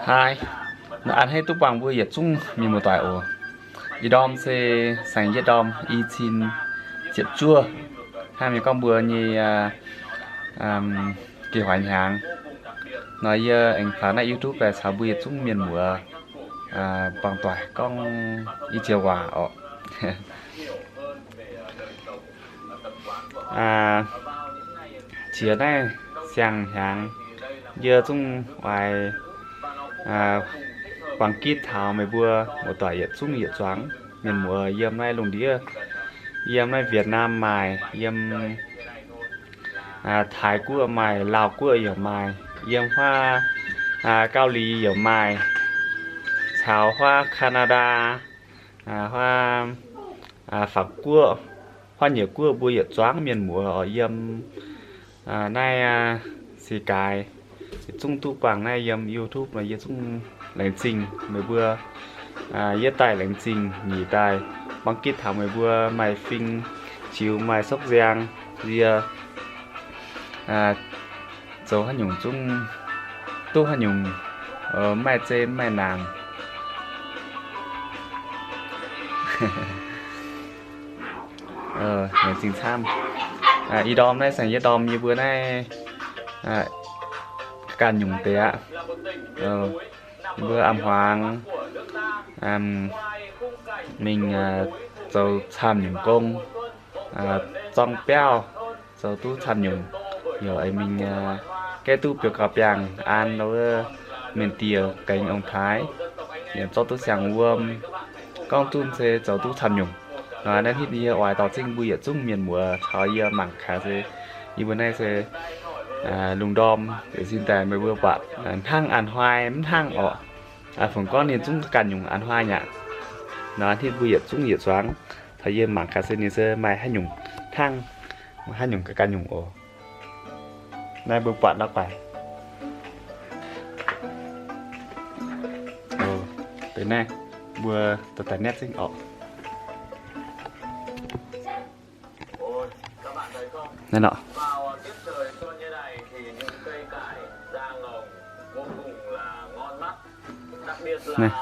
Naaiv, an hei duqv buangh mbuo yietc zungv mienh muoz-doic oc. Ih ndorm se saeng-yietv ndorm, i cin ziepc juov. Hnangv mienh gorngv mbuo nyei ge hoic hnyangx nor, yie aengx faaux naaiv YouTube daaih caux mbuo yietc zungv mienh muoz buangh doic gorngv i ziex waac oc. Qiex naaiv siang-hnyangx, yie zungv oix buangh gitv taux meih mbuo muoz-doic yietc zungv yietc zuangx mienh muoz yiem naaiv lungh ndiev, yiem naaiv Việt Nam maaih, yiem Taiv Guoqv maaih, Laauh Guoqv yaac maaih, yiem huaav Gauv Liz yaac maaih, caux huaav Canada, huaav法国, huaav Nyiec Guoqv, mbuo yietc zuangx mienh muoz oc yiem naaiv se gaaix, yietc zungv duqv buangh naaiv yiem YouTube nor, yie zungv laengz zingh meih mbuo. Yietv daaih laengz zingh, nyic daaih buangh gitv taux meih mbuo maaih fing ziux, maaih sokv nziang, yie zoux haaix nyungc zungv duqv haaix nyungc, maiv maaih zei maiv maaih naamc. Laengz zingh camv. Ih ndorm naaiv saeng-yietv ndorm, yie mbuo naaiv ganh nyungc deix aqv. Yie mbuo a'hmuangx mingh zoux camv nyungc gong, zorng biauv, zoux duqv camv nyungc, yaac mingh gaeqv duqv biouv gauh biangh an wuov mienh diex gengx ong-taaix, yaac zorqv duqv siang-wuom, gorngv zunv se zoux duqv camv nyungc. Naaiv hitv yie oix dorh zingh mbuo yietc zungv mienh muoz caux yie mangc gaax se yie mbuo naaiv se lungh ndorm sin daaih meih mbuo buatc hnangv a'hnoi mv hnangv orqc. Fungc gorngv ninh zungv ganh nyungc a'hnoi aqv. Naaiv hitv mbuo yietc zungv yietc zuangx caux yie mangc gaax se ninh se maaih haaix nyungc hnangv, haaix nyungc ganh nyungc oc. Naaiv mbuo buatc la'guaih. Deix naaiv mbuo daaih daaih netv zengv orqc. Naaiv lorqc. Naaiv.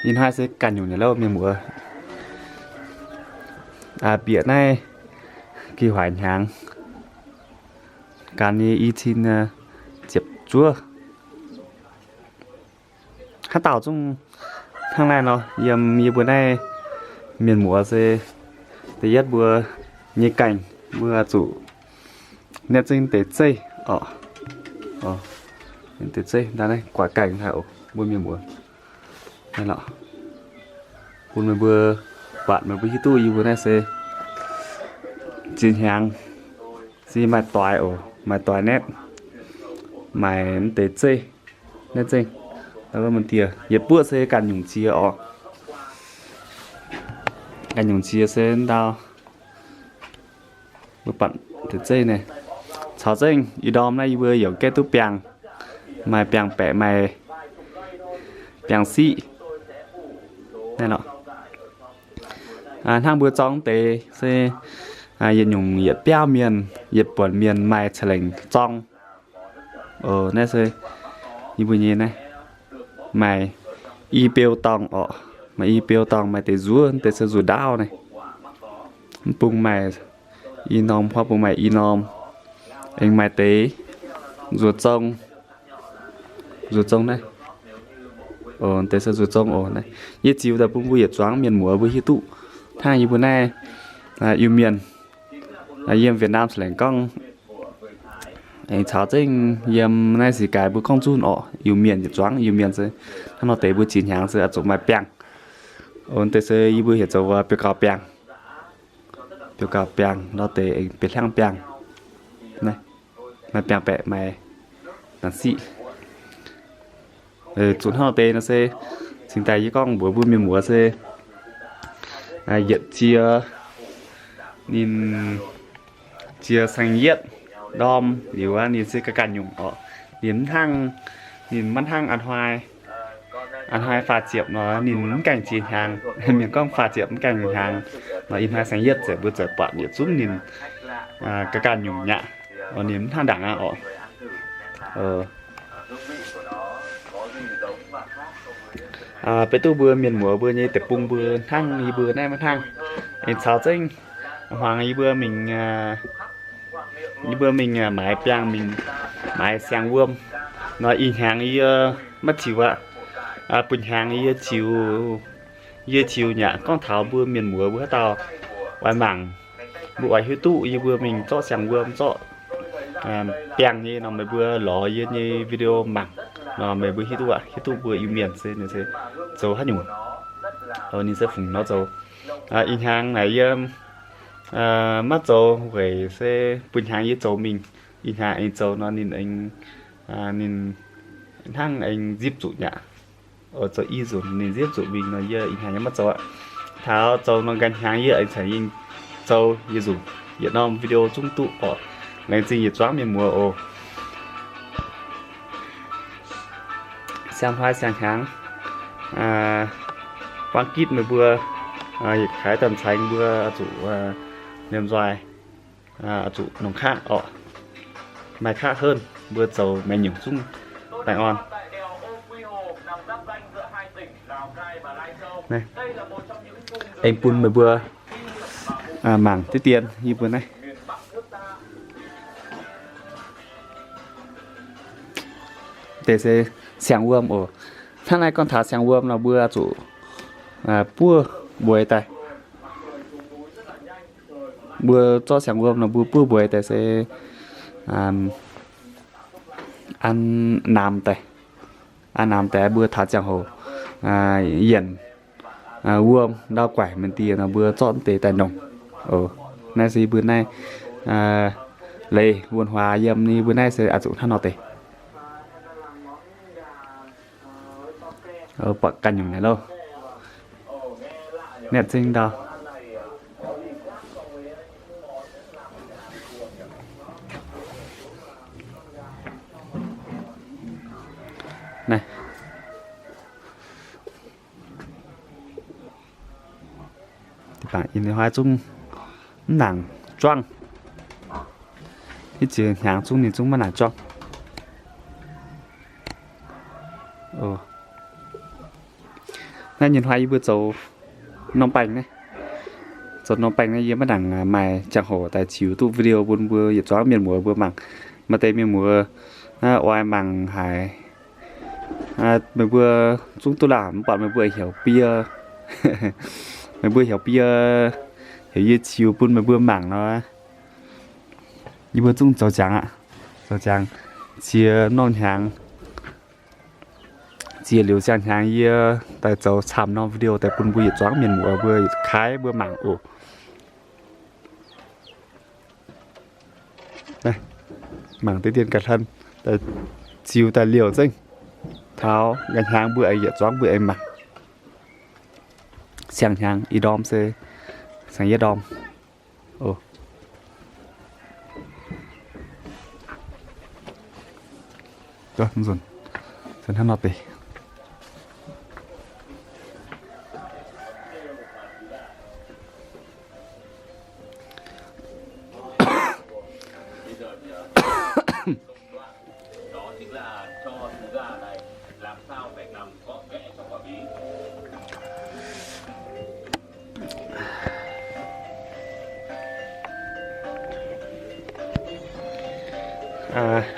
Ih hnoi se ganh nyungc nyei lauh mienh muoz. Bieqc naaiv gi hoic hnyangx, ganh nyei i cin ziepc juov. Haaix dauh zungv hnangv naaiv nor, yiem yie mbuo naaiv mienh muoz se da'yietv mbuo nyei gaengh mbuo zuqc netv zengv deix zeiv orqc. Deix zeiv ndau naaiv guaix gaengh haic oc, mbuo mienh muoz. Naaiv lorqc, bun meih mbuo buatc meih mbuo hiuv duqv yie mbuo naaiv se ziex hnyangx se maaih doix oc, maaih doix netv, maaih mv deix zeiv netv zengv. Mv diec yietc buoqv se ganh nyungc ziex orqc. Ganh nyungc ziex se ndau mbuo buatc deix zeiv naaiv. Caux zengv ih ndorm naaiv yie mbuo yaac gaeqv duqv biangh, maaih biangh baeqc, maaih biangh siqv. Naaiv lorqc. Hnangv mbuo zorng deix se yietc nyungc yietc biauv mienh, yietc buonc mienh maaih ca'lengc zorng. Naaiv se yie mbuo nyei naaiv maaih i beu dorngh orqc, maaih i beu dorngh, maaih deix nzuov, deix se nzuov ndaauv naaiv. Mv bung maaih i norm, huaav bung maaih i norm. Aengx maaih deix nzuov zong, nzuov zong naaiv. Deix se nzuov zong oc. Yie ziux daaih bun mbuo yietc zuangx mienh muoz mbuo hiuv duqv hnangv yie mbuo naaiv Iu-Mienh yiem Việt Nam ca'lengc gorngv, aengx caux zengv yiem naaiv se gaaix mbuo gorngv zunv orqc, Iu-Mienh yietc zuangx Iu-Mienh se hnangv nor deix mbuo ziex hnyangx se oix zuqc maaih biangh. Deix se yie mbuo heuc zoux biauv gauh biangh. Biauv gauh biangh nor deix aengx biauv hliangv biangh. Maaih biangh baeqc, maaih naanc siqv. Zuqc hnangv nor deix nor se cingx daaih yie gorngv mbuox mbuo mienh muoz se yietc ziex, ninh ziex saeng-yietv ndorm liuz aqv, ninh se ganh ganh nyungc orqc. Ninh mv hnangv, ninh maiv hnangv a'hnoi. A'hnoi faah ziepc nor ninh mv gaengh ziex hnyangx. Mienh gorngv faah ziepc mv gaengh hnyangx nor, ih hnoi saeng-yietv ziepc mbuo ziouc buatc yietc zungv ninh ga'ganh nyungc nyaqv. Ninh mv hnangv ndaangc aqv oc. Beiv duqv mbuo mienh muoz mbuo nyei deic-bung mbuo hnangv yie mbuo naaiv maiv hnangv. Aengx caux zengv hmuangx yie mbuo mingh, yie mbuo mingh maaiz biangh mingh maaiz siang-wuom nor, ih hnyangx yie maiv ziux aqv. Bun hnyangx yie ziux, yie ziux nyaqc. Gorngv taux mbuo mienh muoz mbuo haaix dauh oix mangc, mbuo oix hiuv duqv yie mbuo mingh zorqv siang-wuom zorqv biangh nyei nor, meih mbuo lorz yie nyei video mangc nor, meih mbuo hiuv duqv aqv. Hiuv duqv mbuo Iu-Mienh se ninh se zoux haaix nyungc, ninh se fungc nor zoux. Ih hnyangx naaic yie maiv zoux weic se bun hnyangx yie zoux mingh. Ih hnyangx aengx zoux nor ninh aengx, ninh hnangv aengx nzipc zuqc nyaqc. Zoux i nzunc ninh nzipc zuqc mingh nor yie ih hnyangx yie maiv zoux aqv. Taux zoux nor nqa'haav hnyangx yie aengx caux yie zoux yietc nzunc, yietc norm video zungv duqv oc. Laengz zingh yietc zuangx mienh muoz oc. Siang-hnoi siang-hnyangx, buangv gitv meih mbuo, yietc kaaix domh caix mbuo zuqc liemh nzoih, zuqc nongc kaqv orqc, maaih kaqv henv, mbuo zoux maengc nyungc zungv baengh orn. Aengx bun meih mbuo mangc diqv dien yie mbuo naaiv. Deix se siang-wuom oc. Hnangv naaiv gorngv taux siang-wuom nor mbuo zuqc buov mbueix daaih. Mbuo zorqv siang-wuom nor mbuo buov mbueix daaih se an namx daaih. An namx daaih mbuo taux ziangh hoc yienc wuom ndau guaic mienh dieh nor mbuo zorqv deix daaih nongc. Naaiv se mbuo naaiv leiz wuonh huaax yiem ninh mbuo naaiv se oix zuqc hnangv nor deix. Buatc ganh nyungc naaic loh. Nienv zingh ndau. Naaiv. Deix bangc ih hnoi zungv mv nangc juangv. Hitv ziex hnyangx zungv ninh zungv maiv nangc juangv. Naaiv nyei hnoi yie mbuo zoux norm baengh naaiv. Zoux norm baengh naaiv yie maiv nangc maaih ziangh hoc daaih ziux duqv video bun mbuo yietc zuangx mienh muoz mbuo mangc. Maaih deix mienh muoz oix mangc haic. Meih mbuo zungv duqv laangc mv baac meih mbuo heuc bie, meih mbuo heuc bie, heuc yie ziux bun meih mbuo mangc nor, yie mbuo zungv zoux jangx aqv. Zoux jangx ziex norm hnyangx, ziex liuz siang-hnyangx yie daaih zoux camv norm video daaih bun mbuo yietc zuangx mienh muoz mbuo yietc kaaix mbuo mangc oc. Mangc deix dien ga'hlen, ziux daaih liouh nzengc. Taux ga'hnyangx mbuo aengx yietc zuangx mbuo aengx mangc. Siang-hnyangx ih ndorm se saeng-yietv ndorm.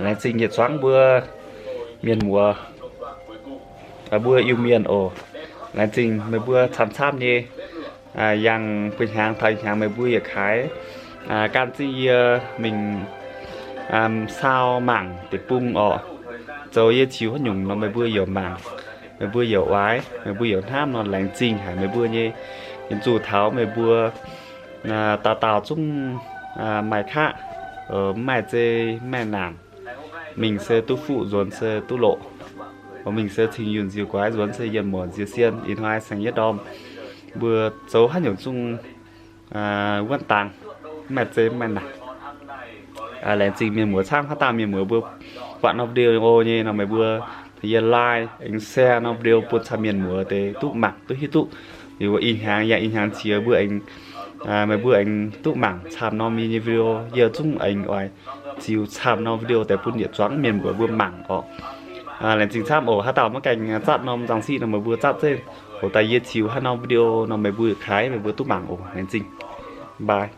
Laengz zingh yietc zuangx mbuo mienh muoz, mbuo Iu-Mienh oc. Laengz zingh meih mbuo camv-camv nyei yangh bun hnyangx taux hnyangx meih mbuo yietc kaaix gan zingh yie mingh saau mangc deic-bung orqc. Zoux yie ziux haaix nyungc nor meih mbuo youc mangc, meih mbuo youc oix, meih mbuo youc hnamv nor laengz zingh haic meih mbuo nyei yietc zuqc taux meih mbuo dauh dauh zungv maaih kaqv, mv maaih zei, mv maaih naanc. Mingh se duqv fuqv, nzuonx se duqv loqc. Mingh se cing yunh nziux guaix, nzuonx se yienh muoc nziux sien. Ih hnoi saeng-yietv ndorm mbuo zoux haaix nyungc zungv wuonv dangx, mv maaih zei mv maaih naanc. Laengz zingh mienh muoz camv, haaix dauh mienh muoz mbuo buatc norm video nyei nor meih mbuo Yie like aengx share norm video bun camv mienh muoz deix duqv mangc duqv hiuv duqv. Liuz ih hnyangx yaac ih hnyangx jiex mbuo aengx, meih mbuo aengx duqv mangc camv norm yie nyei video. Yie zungv aengx oix ziux camv norm video deix bun yietc zuangx mienh muoz mbuo mangc orqc. Laengz zingh camv oc. Haaix dauh maiv gaengh zatv norm nzangc siqv nor meih mbuo zatv zeiv. Hoc daaih yie ziux haaix norm video nor meih mbuo kaaix meih mbuo duqv mangc oc. Laengz zingh. Bye.